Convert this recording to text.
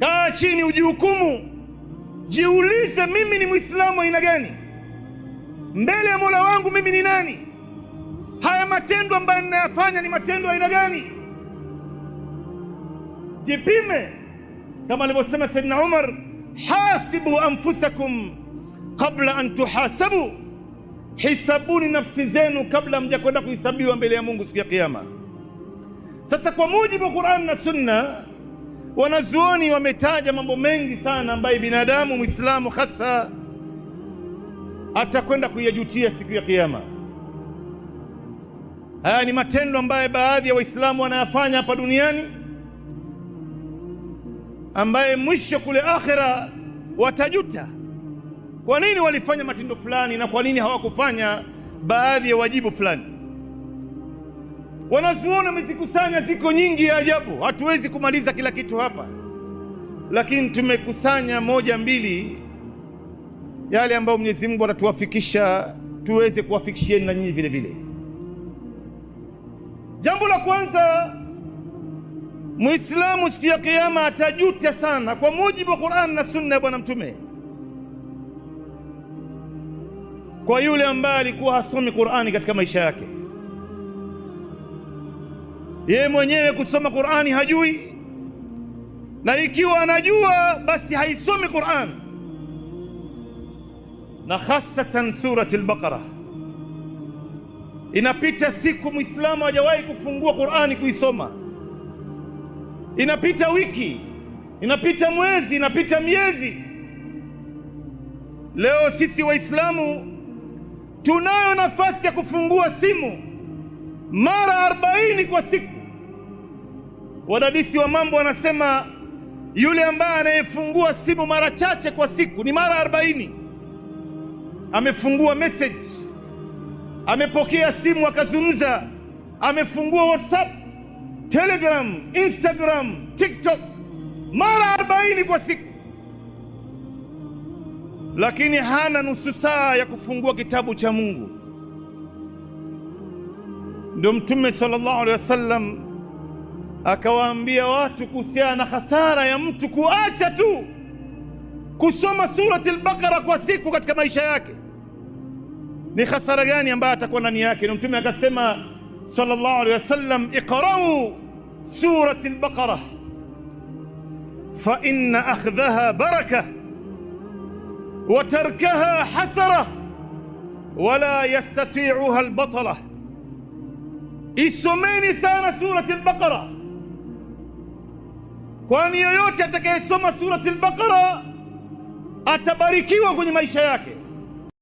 Kaa chini ujihukumu, jiulize, mimi ni Muislamu aina gani? Mbele ya Mola wangu mimi ni nani? Haya matendo ambayo ninayafanya ni matendo aina gani? Jipime kama alivyosema Sayyidina Umar, hasibu anfusakum qabla an tuhasabu, hisabuni nafsi zenu kabla mjakwenda kuhesabiwa mbele ya Mungu siku ya Kiyama. Sasa kwa mujibu wa Qur'an na Sunna, wanazuoni wametaja mambo mengi sana ambayo binadamu Muislamu hasa atakwenda kuyajutia siku ya Kiyama. Haya ni matendo ambayo baadhi ya Waislamu wanayafanya hapa duniani, ambaye mwisho kule akhira watajuta kwa nini walifanya matendo fulani na kwa nini hawakufanya baadhi ya wajibu fulani. Wanazuoni wamezikusanya, ziko nyingi ya ajabu, hatuwezi kumaliza kila kitu hapa, lakini tumekusanya moja mbili yale ambayo Mwenyezi Mungu atatuwafikisha tuweze kuwafikishieni na nyinyi vile vile. Jambo la kwanza, Muislamu siku ya Kiyama atajuta sana kwa mujibu wa Qur'an na Sunna ya Bwana Mtume, kwa yule ambaye alikuwa hasomi Qur'ani katika maisha yake. Yeye mwenyewe kusoma Qur'ani hajui, na ikiwa anajua basi haisomi Qur'an, na hasatan surati al-Baqara. Inapita siku Muislamu hajawahi kufungua Qur'ani kuisoma, inapita wiki, inapita mwezi, inapita miezi. Leo sisi Waislamu tunayo nafasi ya kufungua simu mara 40 kwa siku. Wadadisi wa mambo wanasema yule ambaye anayefungua simu mara chache kwa siku ni mara 40. Amefungua message, amepokea simu akazungumza, amefungua WhatsApp, Telegram, Instagram, TikTok mara 40 kwa siku, lakini hana nusu saa ya kufungua kitabu cha Mungu. Ndio Mtume sallallahu alaihi wasallam akawaambia watu kuhusiana na hasara ya mtu kuacha tu kusoma surati al-Baqara kwa siku katika maisha yake. Ni hasara gani ambayo atakuwa ndani yake? Ndio Mtume akasema sallallahu alaihi wasallam, iqra'u surati al-Baqara fa inna akhdhaha baraka wa tarkaha hasara wala yastati'uha al-batala. Isomeni sana surati al-Baqara, kwani yoyote atakayesoma surati al-Baqara atabarikiwa kwenye maisha yake.